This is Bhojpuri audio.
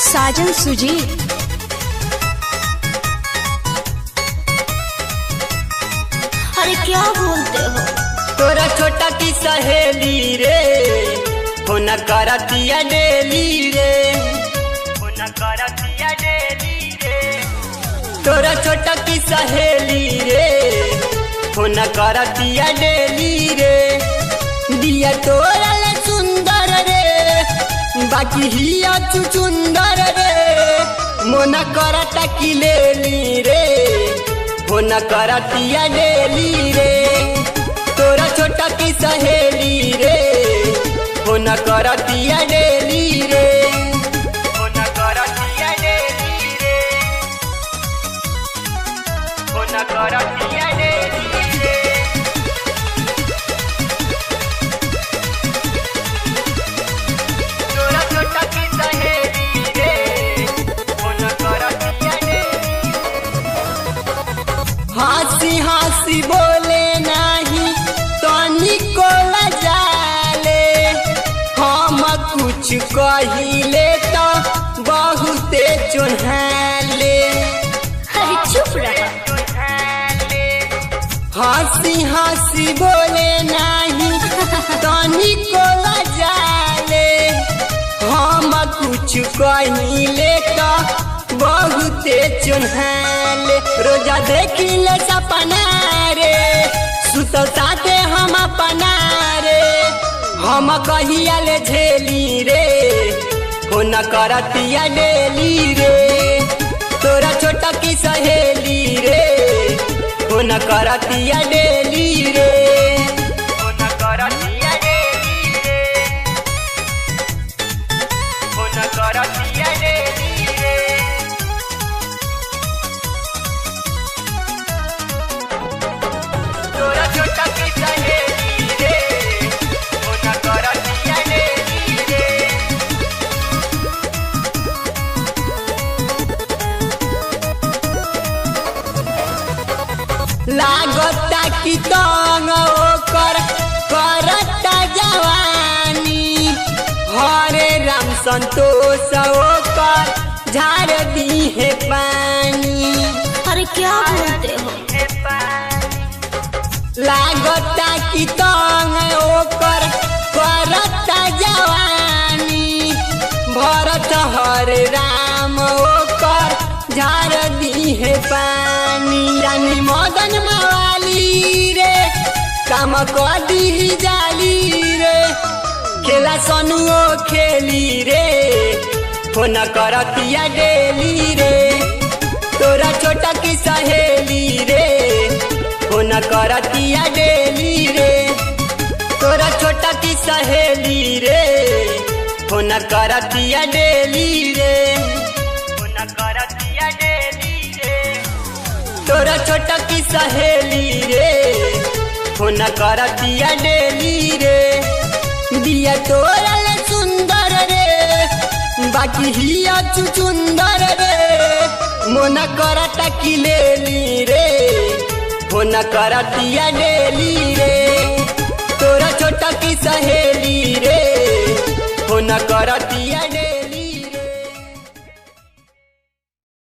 साजन सुजीत। अरे क्या बोलते हो? तोरा छोटा की सहेली रे फोन करतिया डेली रे, फोन करतिया डेली रे। तोरा छोटा की सहेली रे फोन करतिया डेली रे। दिया तोरा ले सुंदर रे बाकी हिया चुचुंदर रे, मोना करता की लेली रे फोन करतिया डेली रे। तोरा छोटा की सहेली रे फोन करतिया डेली रे, फोन करतिया डेली रे, फोन करतिया डेली रे। तोरा छोटा की सहेली रे फोन करतिया डेली। हंसी हंसी बोले नहीं तनिको लजाले, हम कुछ कहिले तो बहुते चुन्हाले। अरे चुप रहा। हंसी हंसी बोले नहीं तनिको लजाले, हम कुछ कहिले तो बहुते चुन्हाले। रोजा देखिले सपना रे सुत साथे हम अपना रे, हम कहिया ले झेली रे फोन करतिया डेली रे। तोरा छोटा की सहेली रे फोन करतिया डेली रे, फोन करतिया डेली रे, फोन करतिया डेली रे। तोरा छोटा की सहेली रे फोन करतिया डेली रे। लागता कि तंग ओकर करता जवानी, हरे राम संतोष ओकर झाड़ दी है पानी। अरे क्या बोलते हो? लागता कि तंग ओकर करता जवानी, भरत हरे राम ओकर झाड़ दी है पानी। रानी मदन मवाली रे काम कर दी जाली रे, खेला सनुओ खेली रे फोन करतिया डेली रे। तोरा छोटा की सहेली रे फोन करतिया डेली रे, तोरा छोटा की सहेली रे फोन करतिया डेली रे, फोन करतिया डेली रे। तोरा छोटा की सहेली रे फोन करतिया डेली रे। दिया तोरा ले सुंदर रे बाकी हिया चुचुंदर रे, मोना करता की लेली रे फोन करतिया डेली रे। तोरा छोटा की सहेली रे फोन करतिया।